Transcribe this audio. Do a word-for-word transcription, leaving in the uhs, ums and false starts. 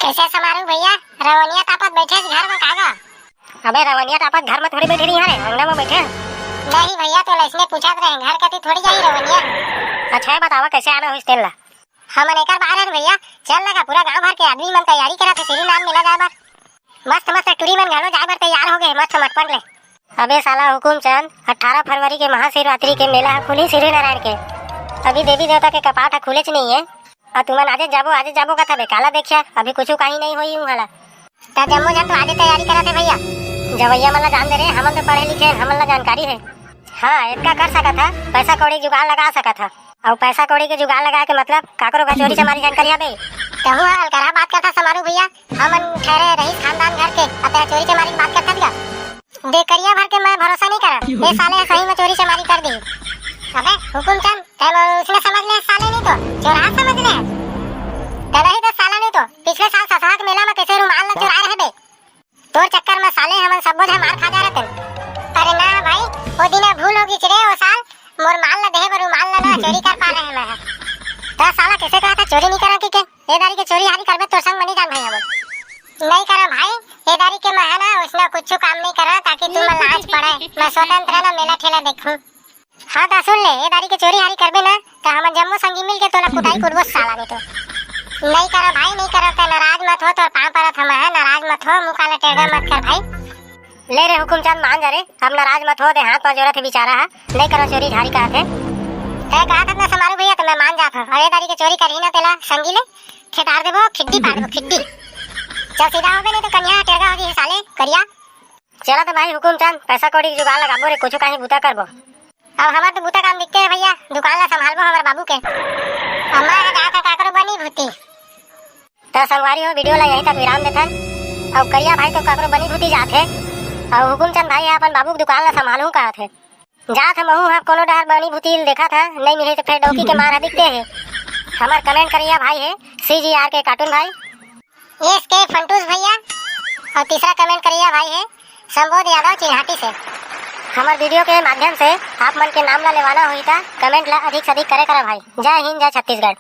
अइसे समारू भइया, रवनिया तापत बइठे हे घर म का गा? अबे रवनिया तापत घर म थोड़ी बइठे रही हरे, अंगना म बइठे। नहीं भइया, तोला अइसने पूछत रहे, घर कती थोड़ी जाही रवनिया। अच्छा ये बतावा कइसे आना होइस तेन ला? हमन एकर बार हन भइया, चल ना गा, पूरा गांव भर के आदमी मन तैयारी करत हे श्रीनारायण मेला जाए बर। मस्त मस्त टूरी मन घलो जाए बर तैयार हो गे, मस्त मटपट ले। अबे साला हुकुम चंद, अठारह फरवरी के महाशिवरात्रि के मेला ह खुलही श्रीनारायण के। अभी देवी देवता के कपाट ह खुलेच नइ हे। अउ तुमन आजे जाबो, आजे जाबो कथा बे, काला देखिया, अभी कुछु काही नइ होई उहाँ ला। त जम्मो झन तो आजे तैयारी करत हे भइया। जवइया मन ला जान दे रे, हमन तो पढ़े लिखे हन, हमन ला जानकारी हे। हाँ, एतका कर सकत ह, पैसा कौड़ी जुगाड़ लगा सकत ह। अउ पैसा कौड़ी के जुगाड़ लगा के मतलब काकरो घर चोरी चमारी झन करिया बे। तहूँ ह अलकरहा बात करथा समारू भइया, हमन ठहरे रहीस खानदान घर के, अउ तें चोरी चमारी के बात करथा का? दे करिया भर के मैं भरोसा नहीं करा, ए साले ह सही में चोरी चमारी कर दी। अबे हुकुम चंद, तें अइसने समझ ले साले नहीं तो, चोरहा समझ ले। तें नहीं तो साला नहीं तो, पिछले साल ससहा के मेला में कइसे रुमाल ला चुराए रहे बे। तोर चक्कर में साले हमन सब्बो झन मार खा जा रहे तेन। अरे ना भाई, ओ दिन भूल हो गई रे, ओ साल मोर माल ला देहे बर रुमाल ला ना चोरी कर पा रहे मैं ह। त साला कइसे कहा था चोरी नहीं करा कि के? ए दारी के चोरी हारी करबे तोर संग म नहीं जान भाई हमन। नहीं करा भाई, ए दारी के मैं ह ना उसने कुछ काम नहीं करा ताकि तुम लाज पड़े। मैं स्वतंत्र ना मेला ठेला देखूं। हाँ त सुन ले, ए दारी के चोरी हारी करबे ना त हमन जम्मो संगी मिल के तोला कुटाई कुटबो साला नहीं तो। नहीं करा भाई, नहीं करा, ते नाराज मत हो, तोर पाँव परत हम ह, नाराज मत हो, मुँह काला टेढ़ा मत कर भाई। ले रे हुकुम चंद मान जा रे, अब नाराज मत हो, दे हाथ पाँव जोड़त हे बेचारा ह, नहीं करा चोरी हारी कहत हे। ते कहत हस ना समारू भइया त मैं मान जात हूँ, अउ ए दारी के चोरी करही ना तेला संगी ले, खेदार देबो, खिड्डी पाड़ देबो, खिड्डी। चल सीधा होबे नहीं तो कनिया टेढ़ा हो गई साले, करिया। चला त भाई हुकुम चंद, पैसा कौड़ी के जुगाड़ लगाबो रे, कुछु काही बूता करबो। अब हमर तो बूता काम दिखते हे भइया, दुकान ला संभालबो हमर बाबू के। अब मैं ह जात हव काकरो बनी भूती। त संगवारी हो, वीडियो ला यहीं तक विराम देथन। अउ करिया भाई तो काकरो बनी भूती जात हे, अउ हुकुम चंद भाई ह अपन बाबू के दुकान ला संभालहूँ कहत हे। जात हव महूँ ह कोनो डहर बनी भूती देखत हव, नहीं मिलही त फेर डौकी के मार ह दिखते हे। हमर comment करिया भाई हे सी जी आर के कार्टून भाई। एस के फंटूस भइया अउ तीसरा comment करिया भाई हे संबोध यादव चिन्हाटी से। हमर वीडियो के माध्यम से आप मन के नाम ला लेवाना होही त comment ला अधिक से अधिक करे करा भाई। जय हिंद, जय छत्तीसगढ़।